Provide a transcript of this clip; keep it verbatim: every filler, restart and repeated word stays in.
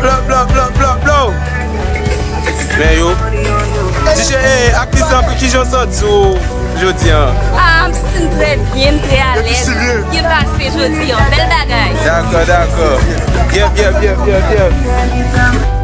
Blow, blow, blow, blow, blow. Men yo. D J, eh, atis lan, kijan w santi w jodi a? Ah, m santi m trè byen, m trè alèz. Byen pase jodi a. Bèl bagay. Dakò, dakò. Yep, yep, yep, yep, yep.